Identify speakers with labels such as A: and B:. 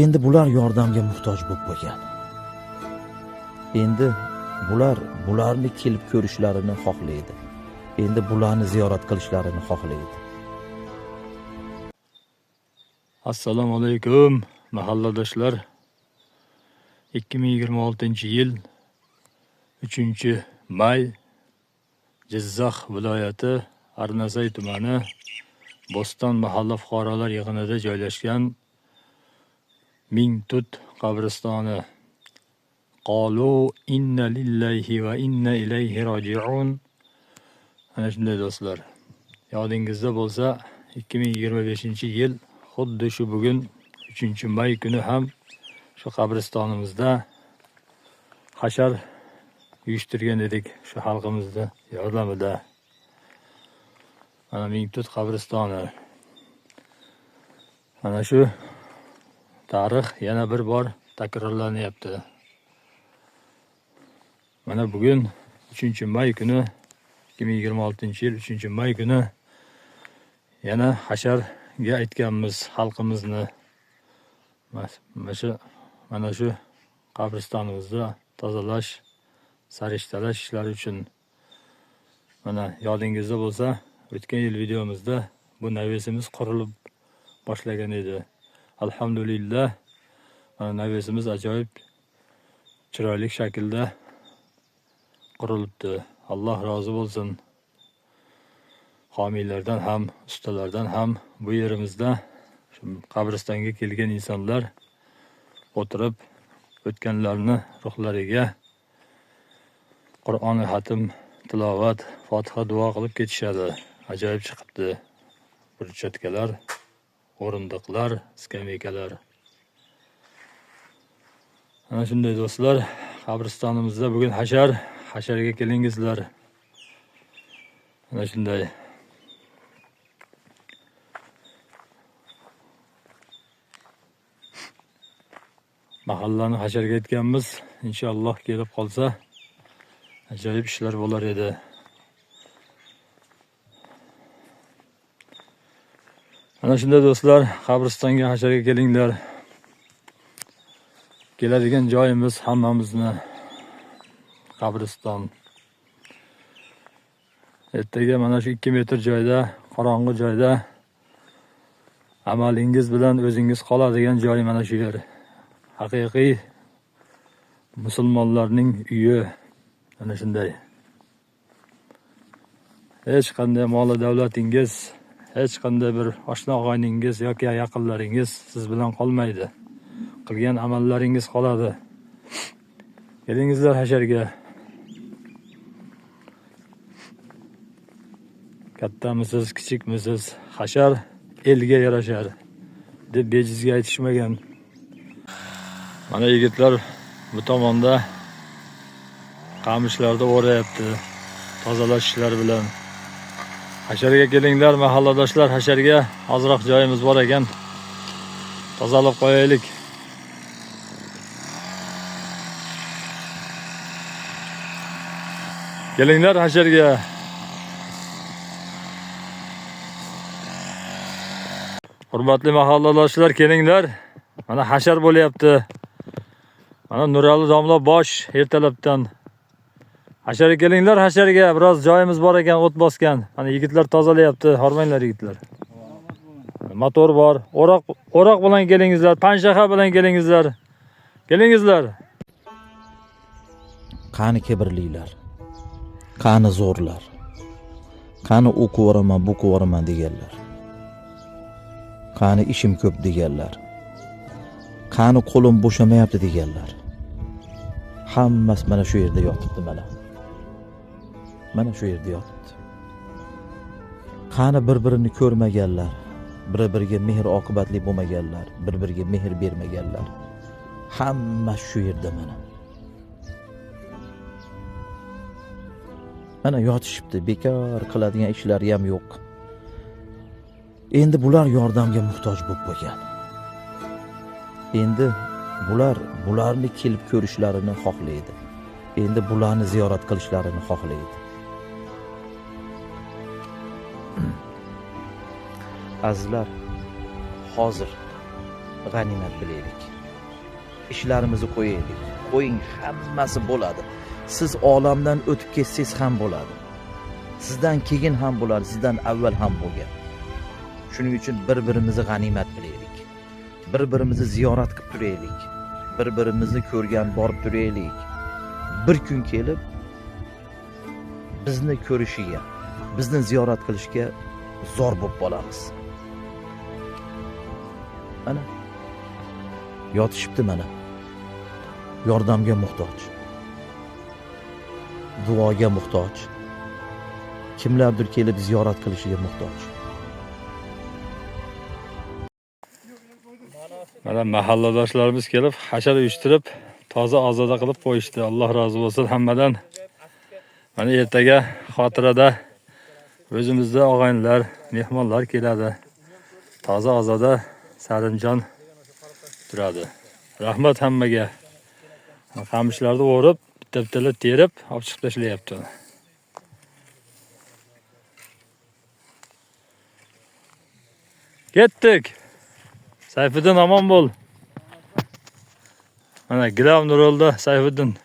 A: Endi bular yordamga muhtoj bo'lib qolgan. Endi bular bularni kelib ko'rishlarini xohlaydi. Endi bularni ziyorat qilishlarini xohlaydi.
B: Assalomu alaykum mahalladoshlar. 2026-yil 3-may Jizzax viloyati Arnasay tumani Bo'ston mahalla fuqarolar yig'inida joylashgan Mingtut qabristoni. Qalu inna lillahi va inna ilayhi roji'un. Ana shunday do'stlar. Yodingizda bo'lsa 2025-yil xuddi shu bugun 3-may kuni ham shu qabristonimizda hashar uyushtirgan edik shu xalqimizni yordamida. Mana Mingtut qabristoni. Mana shu tarix yana bir bor takrorlanyapti. Mana bugun 3-may kuni 2026-yil 3-may kuni yana hasharga aytganmiz xalqimizni. Mana shu qabristonimizni tozalash, sarishtalash ishlari uchun. Mana yodingizda bo'lsa, o'tgan yil videomizda bu navesimiz qurilib boshlagan edi. Alhamdulillah, mana navesimiz ajoyib chiroyli shaklda qurilibdi. Alloh rozi bo'lsin. Homiylardan ham, ustalardan ham bu yerimizda shu qabristonga kelgan insonlar o'tirib o'tganlarni ruhlariga Qur'oni xatm, tilovat, fotiha duo qilib ketishadi. Ajoyib chiqibdi. Burchatkalar, o'rindiqlar, skameykalar. Ana shunday do'stlar, qabristonimizda bugun hashar, hasharga kelingizlar. Ana shunday. Mahallani hasharga aytganmiz. Inshaalloh kelib qolsa ajoyib ishlar bo'lar edi. Ana shunday do'stlar, qabristonga hasharga kelinglar. Keladigan joyimiz hammamizni qabriston. Ertaga mana shu 2 metr joyda, qorong'i joyda amalingiz bilan o'zingiz qoladigan joy mana shu yer. Haqiqiy musulmonlarning uyi ana shunday. Hech qanday mol davlatingiz, hech qanday bir oshna og'ayningiz yoki yaqinlaringiz siz bilan qolmaydi. Qilgan amallaringiz qoladi. Kelingizlar hasharga. Kattamisiz, kichikmisiz, hashar elga yarashar deb bejizga aytishmagan. Mana yigitlar bu tomonda qamishlarda o'rayapti, tozalash ishlari bilan. Hasharga kelinglar mahalladoshlar, hasharga ozroq joyimiz bor ekan. Tozalab qo'yaylik. Kelinglar hasharga. Hurmatli mahalladoshlar, kelinglar. Mana hashar bo'lyapti. Mana Nurali domla bosh ertalabdan. Hasharga kelinglar, hasharga. Biroz joyimiz bor ekan, o't bosgan. Mana yigitlar tozalayapti. Hormanglar yigitlar. Motor bor. O'roq bilan kelingizlar, panshaxa bilan kelingizlar. Kelingizlar.
A: Qani kibrlilar? Qani zo'rlar? Qani o'qib bu qilib deganlar? Qani ishim ko'p deganlar? Qani qo'lim bo'shamayapti deganlar? Hammasi mana shu yerda yotibdi mana. Mana shu yerda yotibdi. Qani bir-birini ko'rmaganlar, bir-biriga mehr oqibatli bo'lmaganlar, bir-biriga mehr bermaganlar. Hamma shu yerda mana. Mana yotishibdi, bekor qiladigan ishlari ham yo'q. Endi bular yordamga muhtoj bo'lib qolgan. Endi bular bularni kelib ko'rishlarini xohlaydi. Endi bularni ziyorat qilishlarini xohlaydi. Azizlar, hozir G'animat bilaylik. Ishlarimizni qo'yaylik. Qo'ying, hammasi bo'ladi. Siz olamdan o'tib ketsangiz ham bo'ladi. Sizdan keyin ham bo'ladi, sizdan avval ham bo'lgan. Shuning uchun bir-birimizni g'animat bilaylik. Bir-birimizni ziyorat qilib turaylik. Bir-birimizni ko'rgan borib turaylik. Bir kun kelib bizni ko'rishiga, bizni ziyorat qilishga zor bo'lib qolamiz. Mana yotishibdi mana. Yordamga muhtoj. Duoga muhtoj. Kimlardir kelib ziyorat qilishiga muhtoj.
B: Mana mahalladoshlarimiz kelib hashar uyushtirib, toza ozoda qilib qo'yishdi. Alloh rozi bo'lsin hammadan. Mana ertaga xotirada o'zimizda og'aynilar, mehmonlar keladi. Toza ozoda sarimjon turadi. Rahmat hammaga. Qamishlarni o'rib, bitta-bittalab terib, olib chiqib tashlayapti. Ketdik. Sayfiddin omon bo'l. Mana gilam rolda Sayfiddin.